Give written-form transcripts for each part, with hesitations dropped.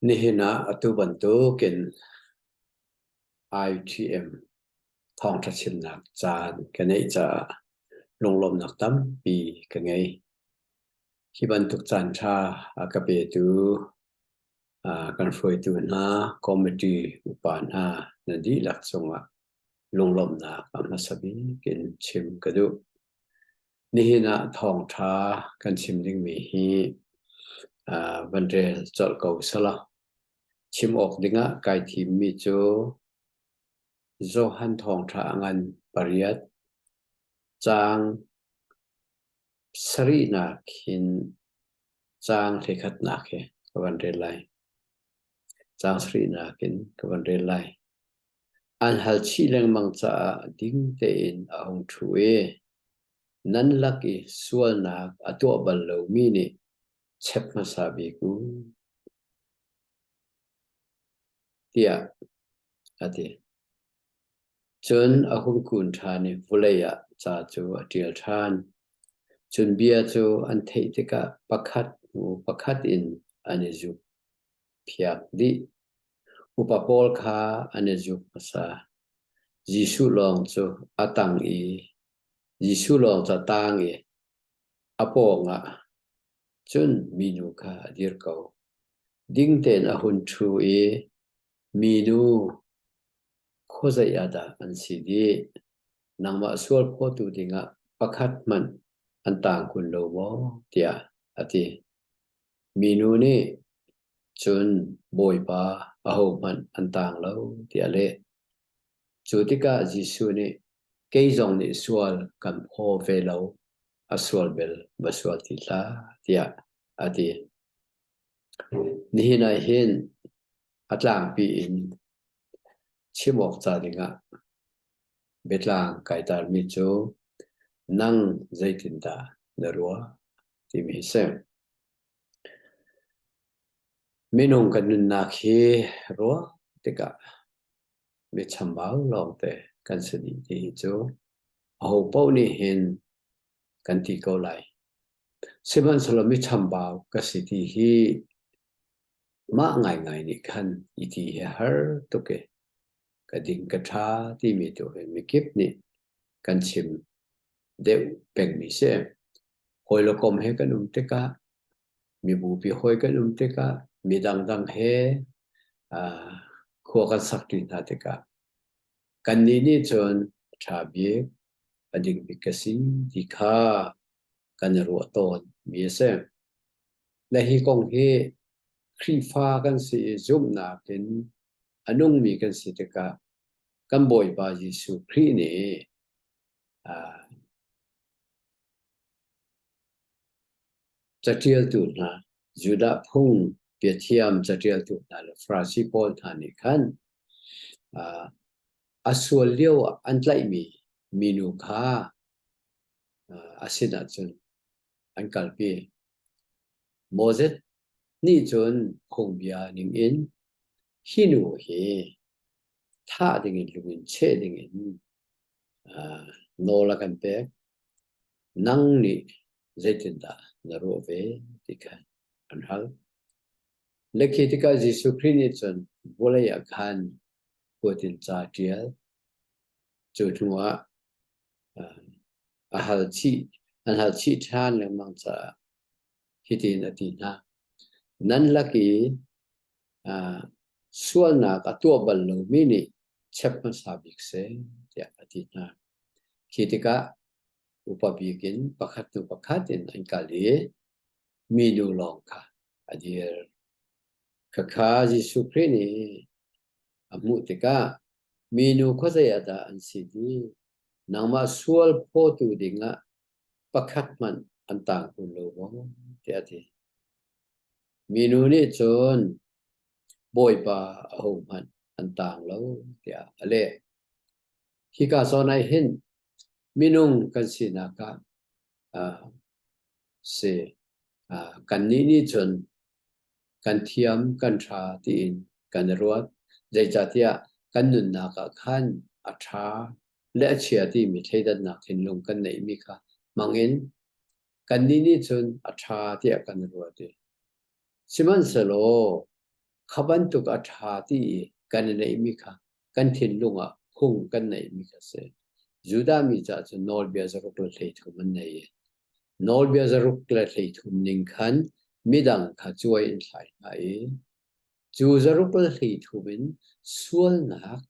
Nihin ah atu bantukin ITM thawngṭha chimnak caan ka neih caah lunglawmhnak tampi ka ngei. Hi bantuk caanṭha a ka petu kan hruaitu hna, committee upa hna na dihlak cungah lunglawmhnak a hmasa bik in chim ka duh. Nihin ah thawngṭha kan chim dingmi hi van rel colh ko selaw chim awk dingah kai thimmi cu Johan thawngṭha a ngan pariat caang sarihnak hin caang hleikhatnak hi ka van rel lai. Caang sarihnak in ka van rel lai. An hal chih lengmang caah ding tein a hung ṭhu i nan lak i sualnak a tuah bal lomi nih chep hmasa bik u, tiah a ti. Cun a hung kun ṭhan i vawlei ah ca cu a ṭial ṭhan. Cun bia cu an theih tikah pakhat hnu pakhat in an i zuk phiak dih. Upa pawl kha an i zuk hmasa. Jesuh lawng cu a tang i Jesuh lawng cu a tang i a pawngah cun minu kha a dir ko. Ding tein a hun ṭhu i minu khuazei ah dah an si dih? Nangmah sual phawtu dingah pakhat hmanh an tang kun lo maw? tiah a ti. Minu nih cun Bawipa ahohmanh an tang lo tiah a leh. Cu tikah Jesuh nih kei zong nih sual kan phaw ve lo, a sual bel va sual ti hlah tiah a ti. Nihin ah hin a tlangpi in chim awk ca dingah biatlang kai tarmi cu nang zeitindah na ruah timi hi si. Minung kan nunnak hi ruah tikah mi chambau lawngte kan si dih ti hi cu ahopaoh nih hin kan ti ko lai. Sihmanhsehlaw mi chambau ka si ti hi mah ngaingai nih khan i ti hi har tuk i ka ding ka ṭha timi tu hi mikip nih kan chim deuh pengmi si. Hawi le kom he kan um tikah mibupi hawi kan um tikah mi dangdang he khua kan sak ṭi hna tikah kannih nih cun a ṭha bik a ding bik ka si ti kha kan i ruah tawn mi a si. Le hi kong hi Khrihfa kan si i zumhnak in a nungmi kan si tikah kan Bawipa Jesuh Khrih nih Caṭialtu hna, Judah phung biathiam caṭialtu hna le Farasi pawl hna nih khan a sual lioah an tlaihmi minu kha a sinah cun an kalpi. Moses nih cun phungbia ningin hi nu hi thah dingin lung in cheh dingin nawl a kan pek. Nang nih zeitindah na ruah ve ti kha an hal. Le khi tikah Jesuh Khrih nih cun vawlei ah khan kut in ca ṭial. Cu hnuah a hal chih, an hal chih ṭhan lengmang caah hitin a ti hna. Nan lak i sualnak a tuah bal lomi nih chep hmasa bik seh tiah a ti hna. Khi tikah upa bik in pakhat hnu pakhat in an kal i minu lawng kha a dir. Khakha Jesuh Khrih nih a hmuh tikah minu khuazei ah dah an si dih? Nangmah sual phawtu dingah pakhat hmanh an tang kun lo maw? tiah a ti. Minu nih cun Bawipa ahohmanh an tang lo tiah a leh. Hika zawn ah hin minung kan sinak ah si kannih nih cun kan thiam kan ṭha tiin kan i ruat. Zeicahtiah kan nunnak ah khan a ṭha le a chia timi thleidannak thinlung kan neihmi kha hmang in kannih nih cun a ṭha tiah kan i ruat i sihmanhsehlaw. Kha bantuk a ṭha ti i kan i neihmi kha kan thinlung ah phung kan neihmi kha a si. Judah mi caah cun nawlbia zaruk le 30 an nei i nawlbia zaruk le 30 ning khan midang kha cuai an thlai hna i cu zaruk le 30 in sualnak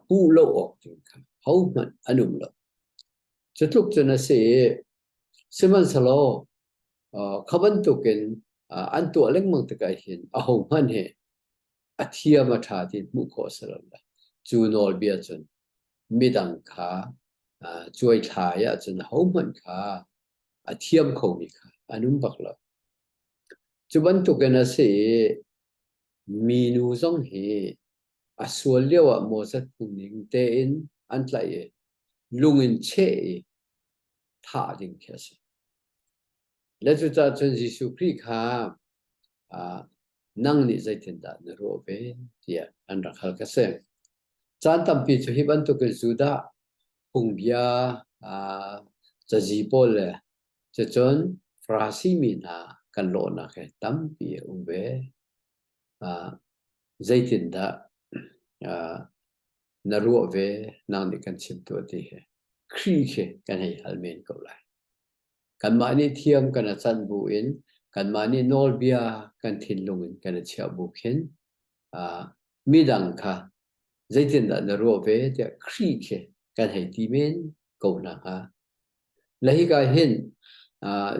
puh lo awk ding kha hohmanh an um lo. Cu tluk cun a si i sihmanhsehlaw kha bantukin an tuah lengmang tikah hin ahohmanh hi a thiam a ṭha ti hmuh khawh a si lo le cu nawlbia cun midang kha cuaithlai ahcun ahohmanh kha a thiam khomi kha an um bak lo. Cu bantukin a si i minu zong hi a sual lioah Moses phung ning tein an tlaih i lung in cheh i thah ding khi a si. Le cucaah cun Jesuh Khrih kha nang nih zeitindah na ruah ve tiah an rak hal ka si. Caan tampi cu hi bantukin Judah phungbia cazi pawl le cucun Farasi mi hna kan lawhnak he tampi a um ve. Zeitindah na ruah ve nang nih kan chim tuah ti hi Khrih khi kan hei hal men ko lai. Kanmah nih thiam kan a canh bu in kanmah nih nawlbia kan thinlung in kan i chiah bu khin midang kha zeitindah na ruah ve tiah Khrih khi kan hei ti men ko hna hnga. Le hika hin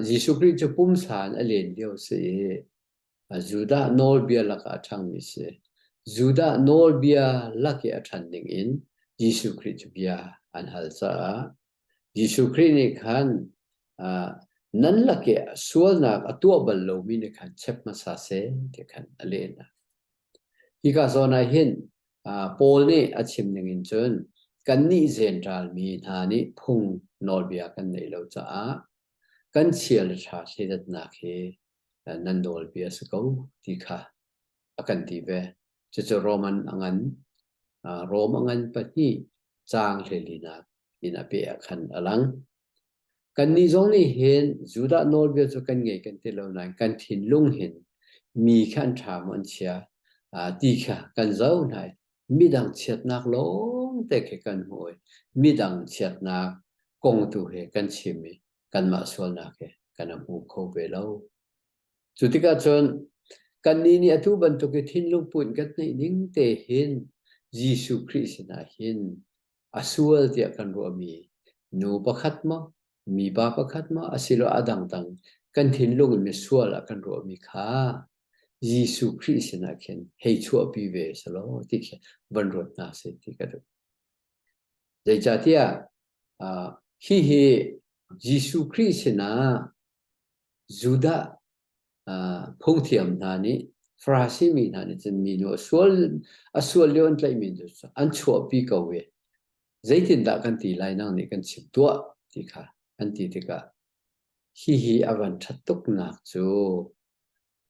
Jesuh Khrih cu pumsa in a len lio si i Judah nawlbia lakah a ṭhangmi si. Judah nawlbia lak i a ṭhan ding in Jesuh Khrih cu bia an hal caah Jesuh Khrih nih khan nan lak i sualnak a tuah bal lomi nih khan chep hmasa seh ti khan a leh hna. Hika zawn ah hin Paul nih a chim ning in cun kannih Jentail mi hna nih phung nawlbia kan neih lo caah kan chia le ṭha thleidannak hi nan nawlbia a si ko ti kha a kan ti ve. Cucu Roman a ngan, Rom a ngan pahnih caang 14nak in a peh ah khan a lang. Kannih zong nih hin Judah nawlbia cu kan ngei kan ti lo nain kan thinlung hin mi kha an ṭha maw an chia ti kha kan zoh hna i midang chiatnak lawng te khi kan hmuh i midang chiatnak kong tu he kan chim i kanmah sualnak he kan hmu kho ve lo. Cu tikah cun kannih nih atu bantuk i thinlung put kan neih ning te hin Jesuh Khrih sinah hin a sual tiah kan ruahmi nu pakhat maw, mipa pakhat maw asiloah a dangdang kan thinlung in misual ah kan ruahmi kha Jesuh Khrih sinah khin hei chuahpi ve selaw ti khi van ruat hna sih ti ka duh. Zeicahtiah hihi Jesuh Khrih sinah Judah phungthiam hna nih Farasi mi hna nih cun minu a sual lio an tlaihmi cu an chuahpi ko i zeitindah kan ti lai nang nih kan chim tuah ti kha an ti tikah hihi a van ṭhat tuknak cu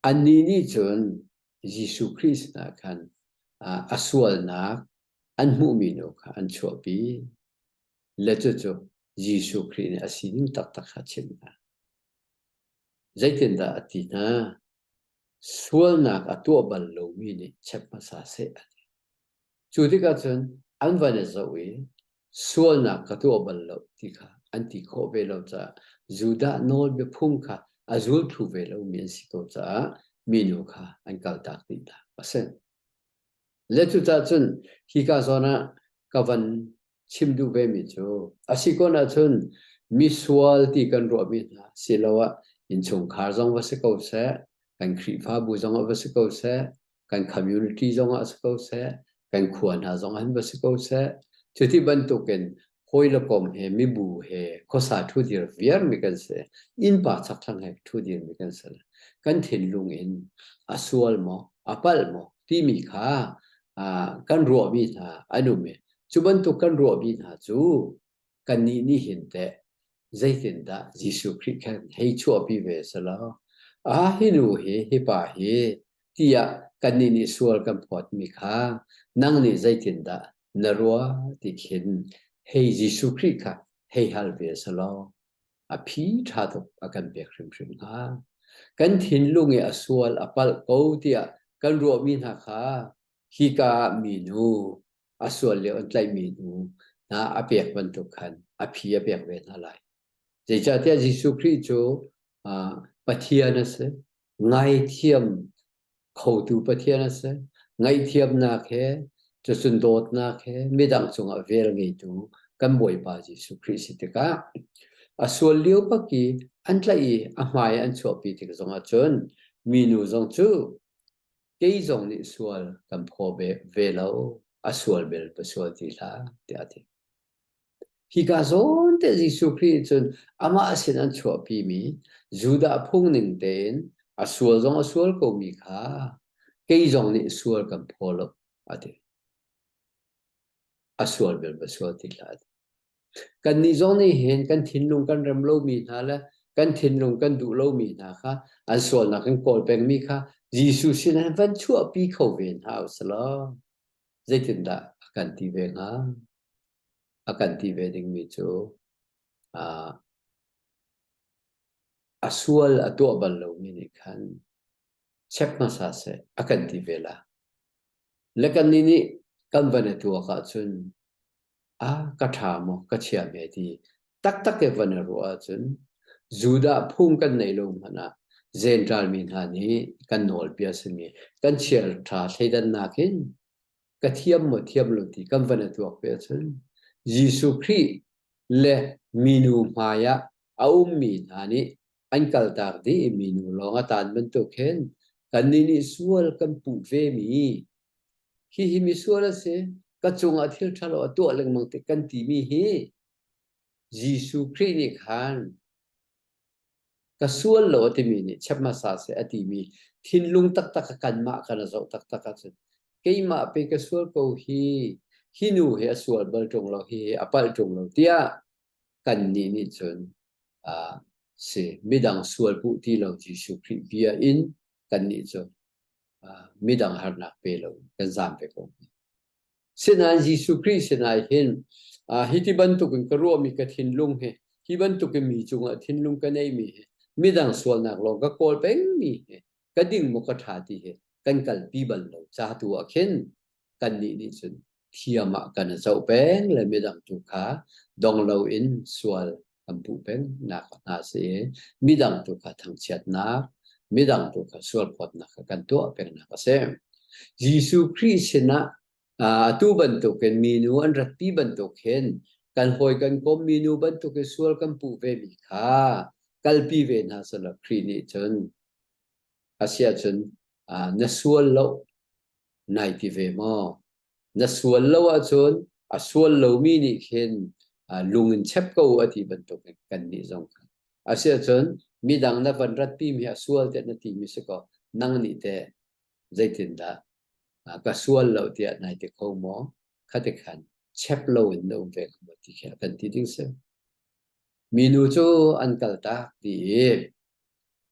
annih nih cun Jesuh Khrih sinah khan a sualnak an hmuhmi nu kha an chuahpi le cucu Jesuh Khrih nih a sining taktak kha a chimh hna. Zeitindah a ti hna? Sualnak a tuah bal lomi nih chep hmasa seh a ti. Cu tikah cun an van i zoh i sualnak ka tuah bal lo ti kha an ti khawh ve lo caah Judah nawlbia phung kha a zul thlu ve lomi an si ko caah minu kha an kaltak dih hna a si. Le cucaah cun hika zawn ah ka van chim duh vemi cu a si kun ahcun misual ti kan ruahmi hna siloah innchungkhar zong va si ko seh, kan Khrihfabu zong ah va si ko seh, kan community zong ah si ko seh, kan khua hna zong ah va si ko seh, cuti bantukin hawi le kom he mibu he khuasa ṭhudir viarmi kan si, innpa chakthlang he ṭhudirmi kan si. Kan thinlung in a sual maw, a palh maw timi kha kan ruahmi hna an um i cu bantuk kan ruahmi hna cu kannih nih hin teh zeitindah Jesuh Khrih khan hei chuahpi ve selaw ah hi nu hi hi pa hi tiah kannih nih sual kan phawtmi kha nang nih zeitindah na ruah ti khin hei Jesuh Khrih kha hei hal ve selaw a phi ṭha tuk a kan pek hrimhrim hnga. Kan thinlung i a sual a palh ko tiah kan ruahmi hna kha hika ah minu a sual lio an tlaihmi nu hna a pek bantuk khan a phi a pek ve hna lai. Zeicahtiah Jesuh Khrih cu Pathian a si, ngaithiam khotu Pathian a si. Ngaihthiamnak he cucun dawtnak he midang cungah vel ngeitu kan Bawipa Jesuh Khrih si tikah a sual lio bak i an tlaih i a hmai an chuahpi tik zongah cun minu zong cu kei zong nih sual kan phaw ve lo, a sual bel pa sual ti hlah tiah a ti. Hika zawn te Jesuh Khrih cun amah sin an chuahpimi Judah phung ning tein a sual zong a sual komi kha kei zong nih sual kan phaw lo a ti. A sual bel va sual ti hlah a ti. Kannih zong nih hin kan thinlung kan rem lomi hna le kan thinlung kan duh lomi hna kha an sualnak kan kawl pengmi kha Jesuh sin ah van chuahpi kho ve hna usalaw zeitindah a kan ti ve hnga? A kan ti ve dingmi cu a sual a tuah bal lomi nih khan check hmasa seh a kan ti ve la. Le kannih nih kan van i tuak ahcun a ka ṭha maw ka chia hme ti taktak i van i ruah ahcun Judah phung kan neih lo hmanh ah Jentail mi hna nih kan nawlbia simi kan chiaṭha thleidannak in ka thiam maw thiam lo ti kan van i tuak ve ahcun Jesuh Khrih le minu hmai ah a ummi hna nih an kaltak dih i minu lawng a taan bantuk hin kannih nih sual kan puh vemi hihi misual a si ka cungah thil ṭhalo a tuah lengmang ti kan timi hi Jesuh Khrih nih khan ka sual lo a timi nih chep hmasa seh a timi thinlung taktak a kanmah kan a zoh taktak ahcun keimah pe ka sual ko hi hi nu hi a sual bal ṭung lo hi a palh ṭung lo tiah kannih nih cun si midang sual puh ti lo Jesuh Khrih bia in kannih cu midang harnak pe lo kan zaam ve ko. Sinain Jesuh Khrih sinah hin hi ti bantukin ka ruahmi ka thinlung hi hi bantukin mi cungah thinlung ka neimi hi midang sualnak lawng ka kawl pengmi hi ka ding maw ka ṭha ti hi kan kalpi bal lo ca tu ah khin kannih nih cun thiam ah kan i zoh peng le midang tu kha dong loin sual kan puh peng nak hna si i midang tu kha thangchiatnak midang tu kha sualphawtnak kha kan tuah pengnak a si. Jesuh Khrih sinah atu bantukin minu an ratpi bantuk hin kan hawi kan kom minu bantukin sual kan puh ve mi kha kalpi ve hna selaw Khrih nih cun asiahcun na sual lo nai ti ve maw? Na sual lo ahcun a sual lomi nih khin lung in chep ko a ti bantuk in kannih zong kha. Asiahcun midang na van ratpi mi a sual tiah na timi si kaw nang nih teh zeitindah ka sual lo tiah nai ti kho maw? Khati khan chep lo in na um ve kho maw ti khi a kan ti ding si. Minu cu an kaltak ti i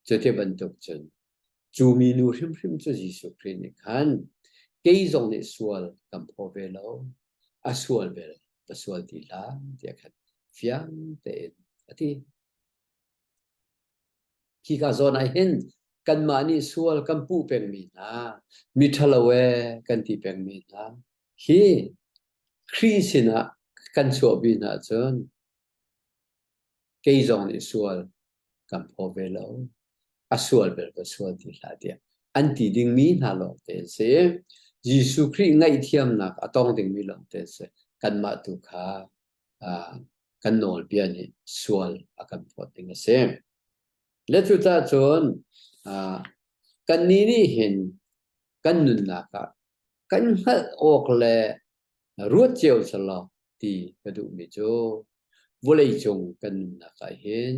cuti bantuk cun cu minu hrimhrim cu Jesuh Khrih nih khan kei zong nih sual kan phaw ve lo, a sual bel ka sual ti hlah tiah khan fiang tein a ti. Khika zawn ah hin kanmah nih sual kan puh pengmi hna, mi ṭhalo ee kan ti pengmi hna hi Khrih sinah kan chuahpi hna cun kei zong nih sual kan phaw ve lo, a sual bel ka sual ti hlah tiah an ti dingmi hna lawngte an si. Jesuh Khrih ngaihthiamnak a tong dingmi lawngte an si. Kanmah tu kha kan nawlbia nih sual a kan phawt ding a si. Le cucaah cun kannih nih hin kan nunnak ah kan hngalh awk le ruat cio selaw ti ka duhmi cu vawleicung kan nunnak ah hin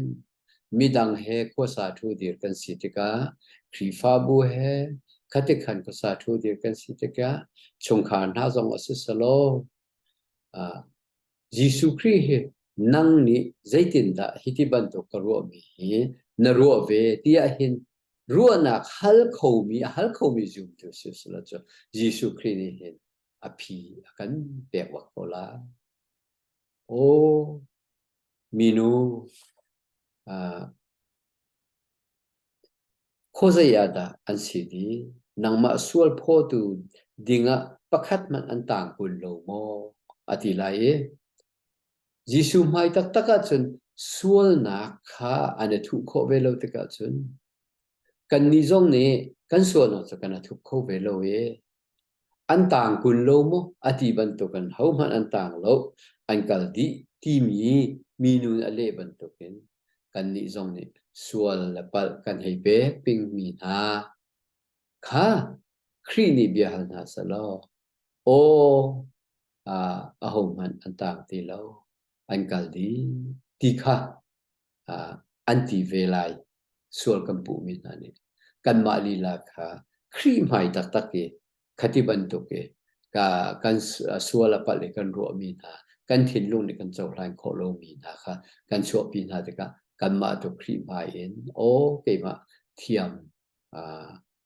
midang he khuasa ṭhu dir kan si tikah Khrihfabu he khatikhan khuasa ṭhu dir kan si tikah chungkhar hna zong a si selaw Jesuh Khrih hi nang nih zeitindah hiti bantuk ka ruahmi hi na ruah ve tiah hin ruahnak hal khomi a hal khomi zumtu si selaw cu Jesuh Khrih nih hin a phi a kan pek bak ko lai. Aw, minu, Khuazei ah dah an si dih? Nangmah sual phawtu dingah pakhat hmanh an tang kun lo maw? A ti lai i Jesuh hmai taktak ahcun sualnak kha an i thuh khawh ve lo tikah cun kannih zong nih kan sualnak cu kan i thup kho ve lo i an tang kun lo maw a ti bantukin hohmanh an tang lo, an kal dih timi minu nih a leh bantukin kannih zong nih sual le palh kan hei pek pingmi hna kha Khrih nih bia hal hna sehlaw, aw ahohmanh an tang ti lo, an kal dih ti kha an ti ve lai. Sual kan puhmi hna nih kanmah lila kha Khrih hmai taktak i khati bantuk i ka kan sual a palh i kan ruahmi hna, kan thinlung nih kan cohlan khawh lomi hna kha kan chuahpi hna tikah kanmah tu Khrih hmai in aw keimah thiam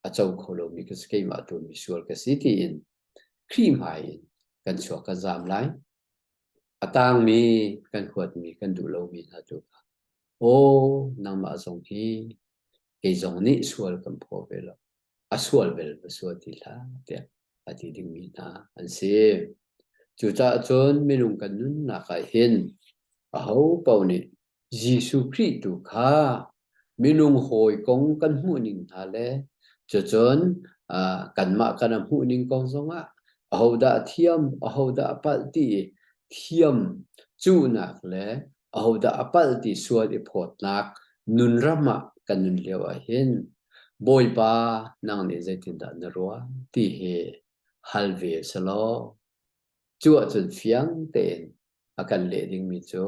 a co kho lomi ka si, keimah tu misual ka si tiin Khrih hmai in kan chuak kan zaam lai. A tangmi kan huatmi kan duh lomi hna tu kha aw nangmah zong hi kei zong nih sual kan phaw ve lo, a sual bel va sual ti hlah tiah a ti dingmi hna an si. Cucaah cun minung kan nunnak ah hin aho paoh nih Jesuh Khrih tu kha minung hawi kong kan hmuhning hna le cucun kanmah kan hmuhning kong zongah ahodah thiam, ahodah palh ti thiam cuhnak le ahodah a palh ti sual i phawtnak nunram ah kan nun lio ah hin Bawipa nang nih zeitindah na ruah ti hi hal ve selaw cu ahcun fiang tein a kan leh dingmi cu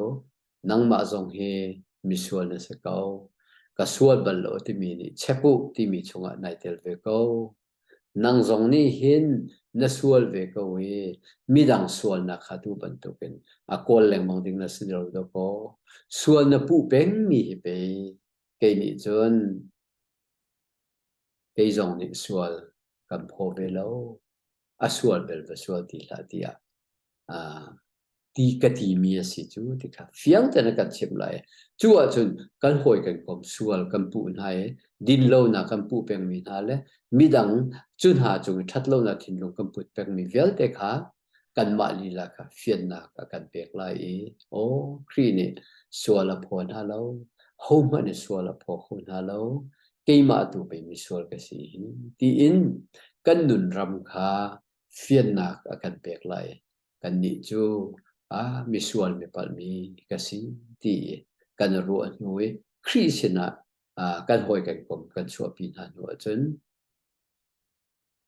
nangmah zong hi misual na si ko, ka sual bal lo timi nih chek u timi chungah nai tel ve ko. Nang zong nih hin na sual ve ko i midang sualnak kha tu bantukin a kawl lengmang ding na si lo dakaw. Sual na puh pengmi hi pei kei nih cun kei zong nih sual kan phaw ve lo. A sual bel va sual ti hlah tiah ti ka timi a si cu ti kha fiang tein a kan chimh lai. Cu ahcun kan hawi kan kom sual kan puh hna i dinlonak kan puh pengmi hna le midang cu hna cung i ṭhatlonak thinlung kan put pengmi vialte kha kanmah lila kha fiannak a kan pek lai i aw Khrih nih sual a phaw hna lo, hohmanh nih sual a phaw kho hna lo, keimah tu pei misual ka si hi tiin kan nun ram kha fiannak a kan pek lai. Kannih cu a misual mipalhmi ka si ti i kan ruah hnu i Khrih sinah kan hawi kan kom kan chuahpi hna hnu ahcun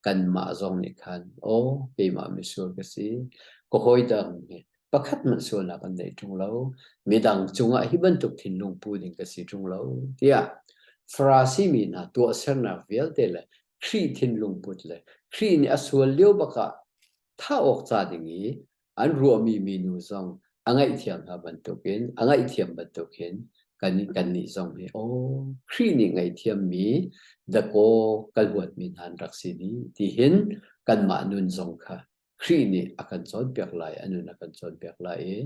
kanmah zong nih khan aw keimah misual ka si, ka hawi dang hi pakhat hmanh sualnak an nei ṭung lo, midang cungah hi bantuk thinlung pu ding ka si ṭung lo tiah Farasi mi hna tuahsernak vialte le Khrih thinlung put le Khrih nih a sual lio bakah thah awk ca ding i an ruahmi minu zong a ngaihthiam hna bantukin a ngaihthiam bantukin kan kannih zong hi aw Khrih nih ngaihthiammi dakaw kan huatmi hna an rak si dih ti hin kanmah nun zong kha Khrih nih a kan cawnpiak lai, a nun a kan cawnpiak lai i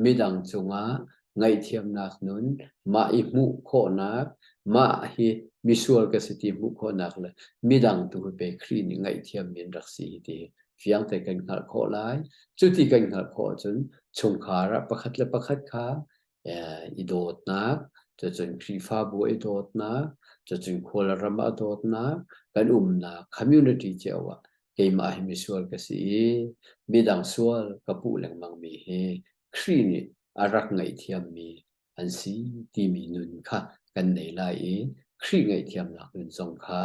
midang cungah ngaihthiamnak nun, mah i hmuh khawhnak, mah hi misual ka si ti hmuh khawhnak le midang tu hi pe Khrih nih ngaihthiammi an rak si hi ti fiang te kan hngalh khawh lai. Cuti kan hngalh khawh ahcun chungkhar ah pakhat le pakhat kha i dawtnak, cucun Khrihfabu i dawtnak, cucun khualram ah dawtnak, kan umnak community cio ah keimah hi misual ka si i midang sual ka puh lengmangmi hi Khrih nih a rak ngaihthiammi an si timi nun kha kan nei lai i Khrih ngaihthiamnak nun zong kha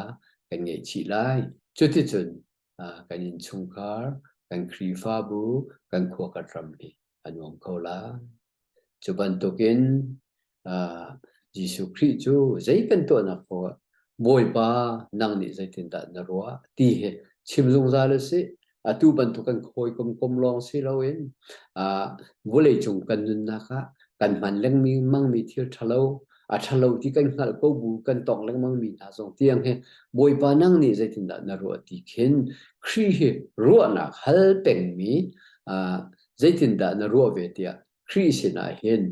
kan ngeih chih lai. Cuticun kan innchungkhar, kan Khrihfabu, kan khua kan ram hi a nuam kho lai. Cu bantukin Jesuh Khrih cu zei kan tuahnak paoh ah Bawipa nang nih zeitindah na ruah ti hi chim zungzal u sih. Atu bantuk kan hawikom kom lawng si loin vawleicung kan nunnak ah kan hman lengmangmi thil ṭhalo, a ṭhalo ti kan hngalh ko bu kan tong lengmangmi hna zong tiang hi Bawipa nang nih zeitindah na ruah ti khin Khrih hi ruahnak hal pengmi zeitindah na ruah ve tiah Khrih sinah hin.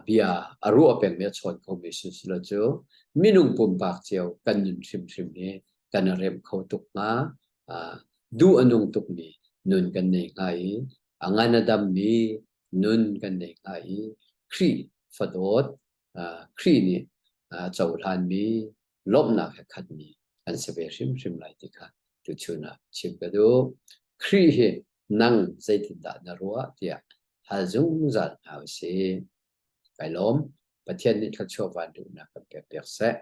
Bia a ruah pengmi a chawn khomi siselaw cu minung pumpak cio kan nun hrimhrim hi kan i remh kho tuk hnga. Duh a nung tukmi nun kan nei hnga i a ngan a dammi nun kan nei hnga i Khrih fadawt, Khrih nih cohlanmi lawmhnak he khatmi kan si ve hrimhrim lai ti kha tuchun ah chim ka duh. Khrih hi nang zeitindah na ruah tiah hal zungzal hna usih. Kai lawm. Pathian nih thluachuah van duhnak kan pek piak seh.